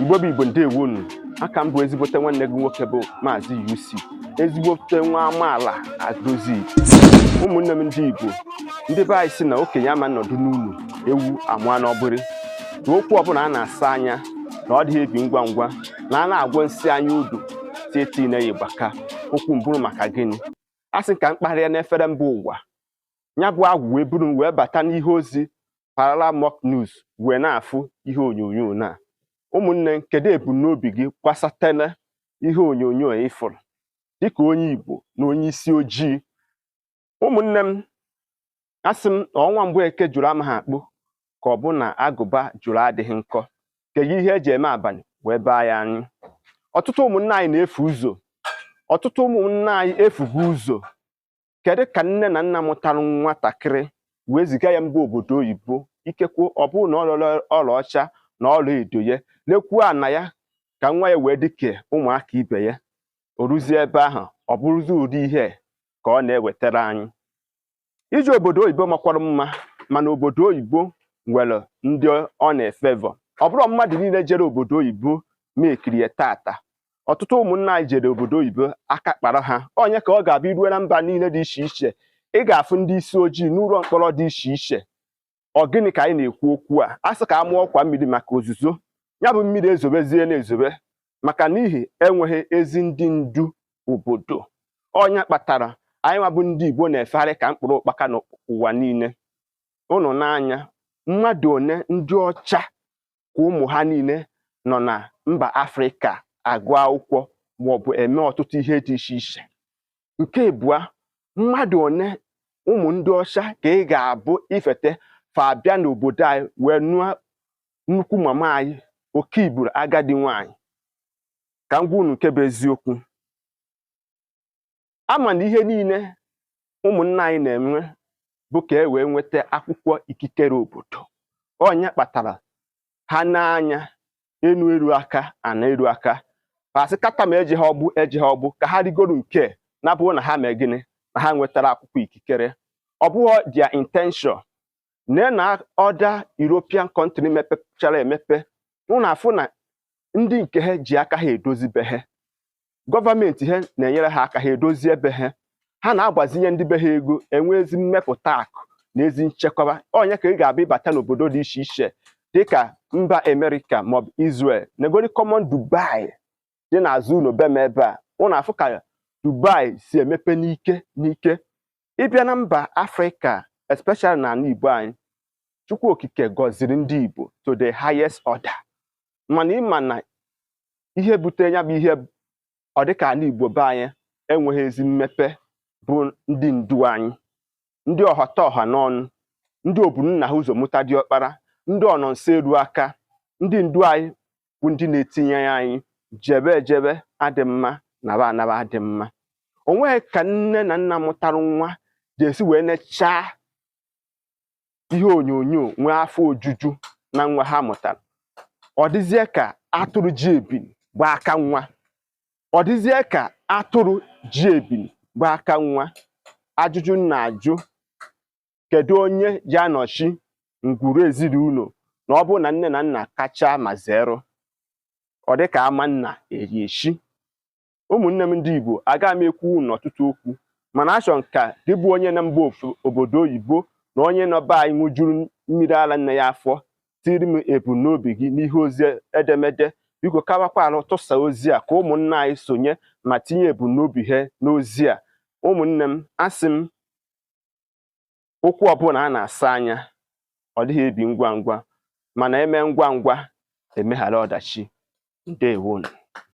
Igbo bụ Igbo, ndewonu. Aka m bụ ezigbote nwanne gị nwoke bụ Maazị UC, ezigbote nwa amaala Agrozik. Ụmụnne m ndị Igbo, ndị be anyị si na okenye ama nọdụ n'ụlọ ewu amụọ n'ọbụrị, na okwu ọbụla a na-asa anya na ọ dịghị ebi ngwa ngwa, na a na-agwọ nsị anya udu si etinye ya ịgbaka. Okwu mbụrụ maka gịnị? A sị ka mkparịa n'efere mba ụwa ya bụ agwụ wee buru m wee bata n'ihe ozi Parallel Mock News wee na-afụ ihe onyonyo na ụmụnne. Kedu ebumnobi gị gbasatara ihe onyonyo a ịfụrụ dịka onye Igbo na onye isi ojii? Ụmụnne m, asị m na ọnwa mbụ eke jụrụ amaghị akpụ ka ọ bụ na agụba jụrụ adịghị nkọ. Kedu ihe eji eme abalị wee baa ya anyị? Ọtụtụ ụmụnne anyị na-efu ụzọ, ọtụtụ ụmụnne anyị efugo ụzọ. Kedu ka nne na nna mụtara nwatakịrị wee ziga ya mba obodo oyibo, ikekwe ọ bụrụ na ọ rịọrọ ọlaọcha na ọla edo ya, lekwuo ana ya ka nwa ya wee dị ka ụmụaka ibe ya, o ruzie ebe ahụ, ọ bụrụzi ụdị ihe ka ọ na-ewetara anyị? Ije obodo oyibo makwara mma, mana obodo oyibo nwere ndị ọ na-efavour. Ọ bụrụ mmadụ niile jere obodo oyibo mekirie tata. Ọtụtụ ụmụnne anyị jere obodo oyibo, aka kpara ha. Onye ka ọ ga-abịa iruo na mba niile dị iche iche, ị ga-afụ ndị isi ojii n'ụlọ mkpọrọ dị iche iche. Ọ gịnị ka anyị na-ekwu okwu a? A sị ka a mụọ ọkwa mmiri maka ozuzo, ya bụ mmiri ezobezie na-ezobe maka n'ihi enweghị ezi ndị ndu obodo. Ọnya kpatara anyị nwa bụ ndị Igbo na-efegharị ka mkpụrụ ụkpaka n'ụwa niile. Ụnụ n'anya mmadụ one ndị ọcha ka ụmụ ha niile nọ na mba Afrịka agụ akwụkwọ maọbụ eme ọtụtụ ihe dị iche iche. Nke abụọ, mmadụ one ụmụ ndị ọcha ka ị ga-abụ ifete fa abịa n'obodo anyị wee nụọ nnukwu mama anyị oke iburu agadi nwanyị? Ka m gwa unu nke bụ eziokwu, ama na ihe niile ụmụnna anyị na-enwe bụ ka e wee nweta akwụkwọ ikikere obodo. Ọnya kpatara ha n'anya enu eru aka ana eru aka asị kata ma eji ha ọgbụ, eji ha ọgbụ ka ha rigoro nke na bụrụ na ha mee gịnị na ha nwetara akwụkwọ ikikere. Ọ bụghị their intention nee na other European country mepechara emepe, unu afụ na ndị nke ha ji aka ha edozi be ha, gọọmenti ha na-enyere ha aka ha edozi ebe ha, ha na-agbazinye ndị be ha ego, enwe ezi mmepụta akụ na ezi nchekwaba. Onye ka ị ga-abịa ịbata n'obodo dị iche iche dịka mba Amerịka maọbụ Israel, negori common Dubai dị n'azụ ụlọ be m ebe a, ụnụ afụ ka Dubai si emepe n'ike n'ike. Ịbịa na mba Afrịka, especially n'ala Igbo anyị, Chukwu Okike gọziri ndị Igbo to the highest order, mana ịma na ihe butere ya bụ ihe ọ dịka ala Igbo be anyị enweghị ezi mmepe bụ ndị ndu anyị, ndị ọghọta ọha n'ọnụ, ndị oburu nna ha ụzọ mụta diọkpara, ndị ọnọ nso eru aka. Ndị ndu anyị bụ ndị na-etinye anyị jebe ejebe adị mma, naba anaba adị mma. O nweghị ka nne na nna mụtara nwa ga-esi wee nechaa ihe onyonyo nwee afọ ojuju na nwa ha mụtara. Ọ dịzie ka atụrụ ji ebili gba aka nwa, ọ dịzie ka atụrụ ji ebili gba aka nwa. Ajụjụ m na-ajụ, kedu onye ji anọchi ngwuru ezinụlọ na ọ bụrụ na nne na nna kacha ma zero, ọ dị ka ama nna eri eshi? Ụmụnne m ndị Igbo, agaghị m ekwu unu ọtụtụ okwu, mana achọ m ka gị bụ onye na mba obodo oyibo na onye nọ be anyị ṅụjuru mmiri ara nne ya afọ, tiri m ebumnobi gị n'ihe ozi edemede. Biko, kabakwa arụ tụsa ozi a ka ụmụnne anyị sonye ma tinye ebumnobi ha n'ozi a. Ụmụnne m, asị m okwu ọbụla a na-asa anya ọ dịghị ebi ngwa ngwa, mana eme ngwa ngwa emeghara ọdachi. Ndewonu.